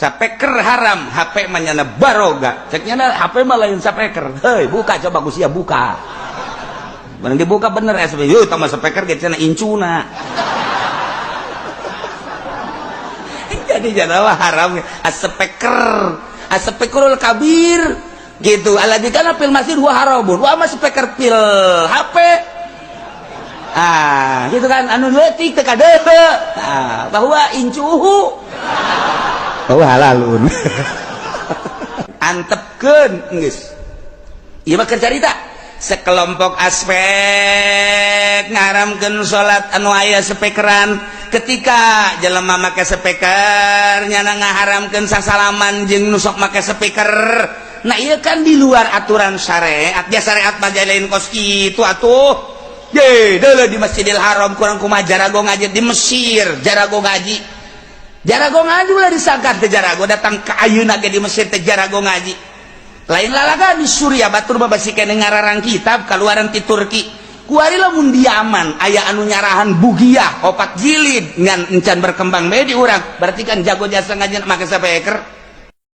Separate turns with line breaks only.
Sapeker haram, HP mah nyana baroga. Cek nyana HP mah lain sapeker. Hei, buka coba ku sia, buka. Bener dibuka bener SB. Yeuh, tambah sapeker ge cenah incuna. Jadi jangan haram asepeker, asepekerul kabir gitu. Alladzi kana fil masjid huwa haramun wa ma speaker fil HP. Ah, gitu kan, anu leutik teu kadehe. Ah, bahwa incuhu. Oh, halalun. Antepkeun geus. Ieu mah keur carita sekelompok aspek ngaramkeun salat anu aya speakeran. Ketika jelema make speaker, nyana ngaharamkeun sasalaman jeung nu sok make speaker. Nah, ieu kan di luar aturan syariat. Ya, syariat mah lain kos kitu atuh. Ye, deuleu di Masjidil Haram kurang kumaha jarago ngaji, di Mesir jarago ngaji. Jarago ngaji ulah disangka teh jarago datang ke ayeuna ge di Mesir teh jarago ngaji. Lain lalaga di Suriah, batur mah basi keneh ngararang kitab kaluaran ti Turki. Kuari lamun di Yaman aya anu nyarahan Bugiyah 4 jilid ngan encan berkembang bae di urang. Berarti kan jago jasa ngaji make speaker.